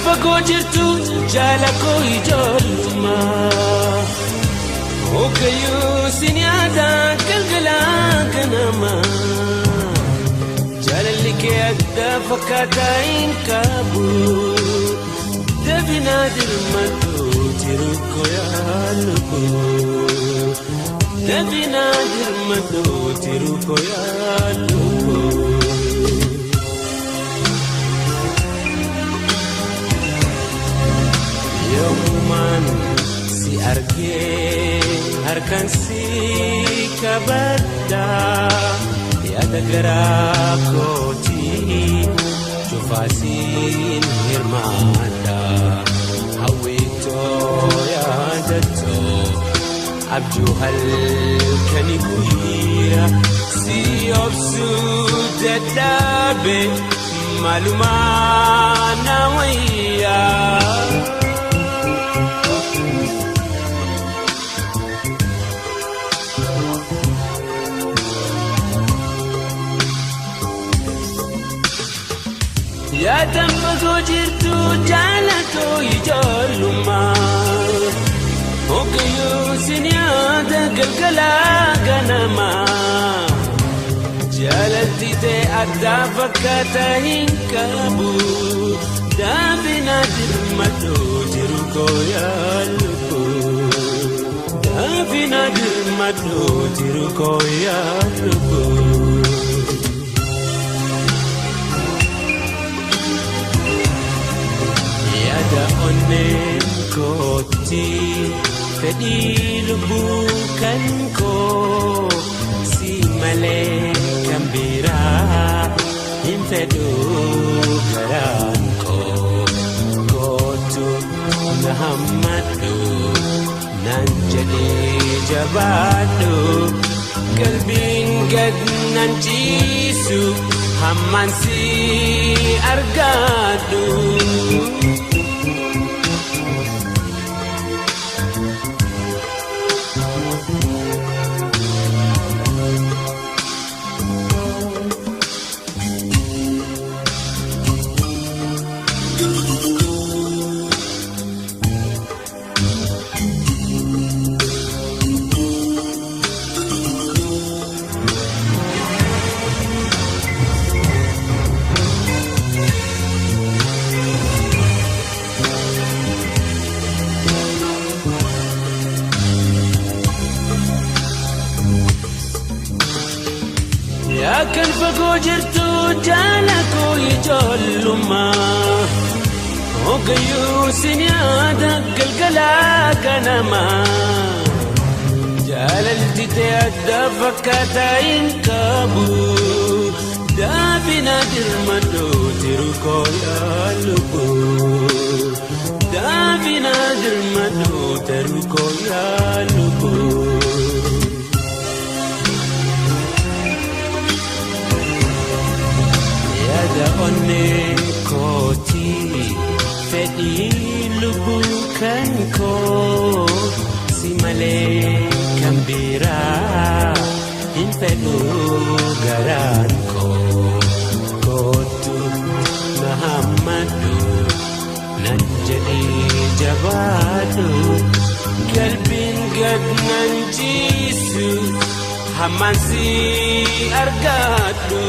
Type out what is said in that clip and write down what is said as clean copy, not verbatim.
Fagoo jirtu jaala koo ijoollummaa. Hoggayyuu sin yaada galgala ganama. Jaalalli kee adda fakkaataa hin qabu. Dabinaa dirmadhu jiru koo yaalubu. Dabinaa dirmadhu jiru koo yaalubu. Yoomumaan si argee harkaan si kabadda yaada garaa kootii cufaasiin hirmaadha. Hawwiitoo yaadatoo abjuu halkanii guyyaa si obsuu dadhabe maalumaa na wayyaa. Yaadan fagoo jirtu jaalatoo ijoollummaa. Hoggayyuu sin yaada galgala ganama. Jaalalti ta'e addaa fakkaataa hin qabu. Daabina dirmadhu jiru koo yaalubu. Daabina dirmadhu jiru koo yaalubu. Yaada onneen kootti fedhii lubbuu kan koo si malee kan biraa hin fedhu garaan koo kootu na hammadhu naan jedhee jabaadhu qalbiin gad nan ciisu hammaan si argadhu. Kan fagoo jirtu jaala koo ijoollummaa. Hoggayyuu sin yaada galgala ganama. Jaalalti ta'e adda fakkaataa hin qabu. Daabina dirmadhu jiru koo yaalubu. Daabina dirmadhu jiru koo yaalubu. Yaada onneen kootii fedhii lubbuu kan koo si malee kan biraa hin fedhu garaan koo kootu na hammadhu nan jedhee jabaadhu qalbiin gad nan ciisu hammaan si argadhu.